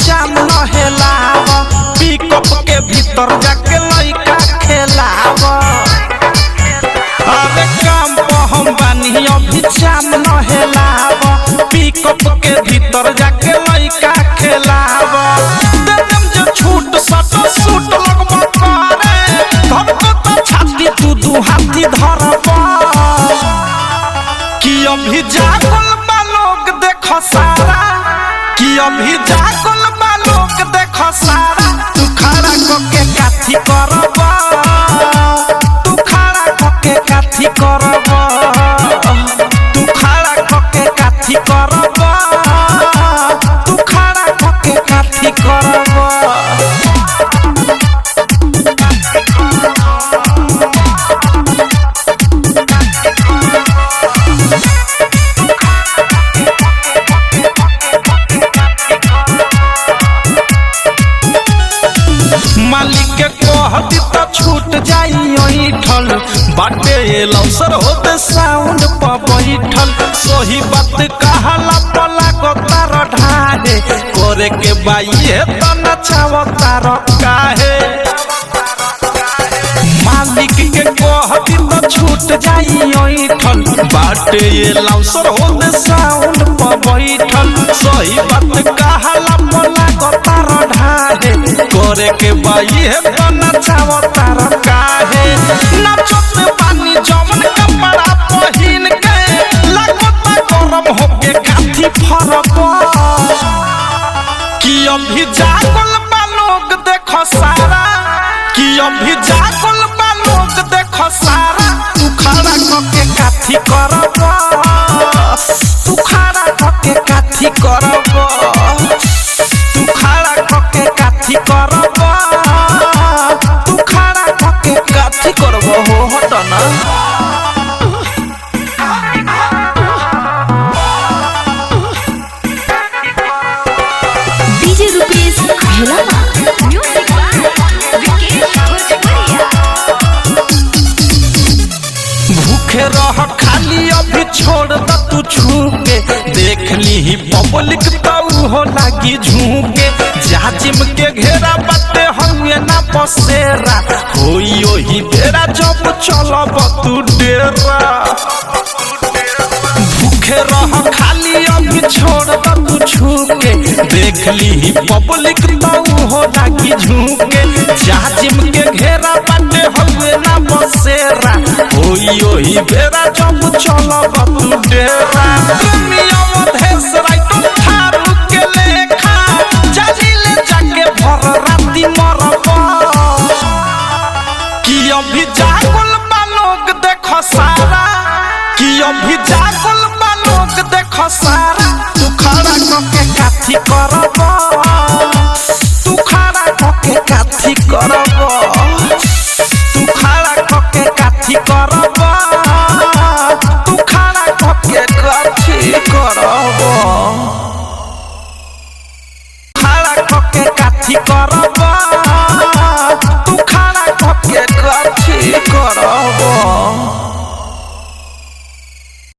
चाम न हेलाव, पिकअप के भीतर जाके लइका खेलाव। अरे काम पर हम बानी अभी चाम न हेलाव, पिकअप के भीतर जाके लइका खेलाव। They them जे छूट सट सूट लगब करे, धरब त छाती तू दू हाथी धरब। कि अभी जागल बा लोग देख सारा, कि अभी जागल बा लोग देख सारा, तू खड़ा कके काथी करब, तू खड़ा कके काथी करब, तू खड़ा कके काथी करब, तू खड़ा कके काथी करब। मालिक के कहती त छूट जाई ऐठल, बाटे लौसर होते साउंड पर बैठल। सही बात कहला पला को तार ढाहे, करे के बाइए त नचाव तार काहे। मालिक के कहती त छूट जाई ऐठल, बाटे लौसर होते साउंड पर बैठल। सही बात कहला पला को तार ढाहे, करे के बाई है त नचाव तार काहे। नाचत पानी जमन कपड़ा पहिन के, लागत गरम होके काथी फरब। कि अभी जागल बा लोग देख सारा, कि अभी जागल बा लोग देख सारा, तू खड़ा कके काथी करब, तू खड़ा कके काथी करब, तू खड़ा कके काथी करब, तू खड़ा कके काथी करब। हो हट ना। DJ Rupesh Bhelama. Music by Vikesh Bhojpuriya. भूखे रह खाली अभी छोड़ द तू छूके, देख ली पब्लिक तऊ हो लागी झूके। जाजिम के घेरा बाटे हउए ना पसेरा, होई ओही बेरा जब चलब तू डेरा। भूखे रह खाली अभी छोड़ द तू छूके, देख ली पब्लिक तऊ हो लागी झूके। जाजिम के घेरा बाटे हउए ना बसेरा, होई ओही बेरा जब चलब तू डेरा।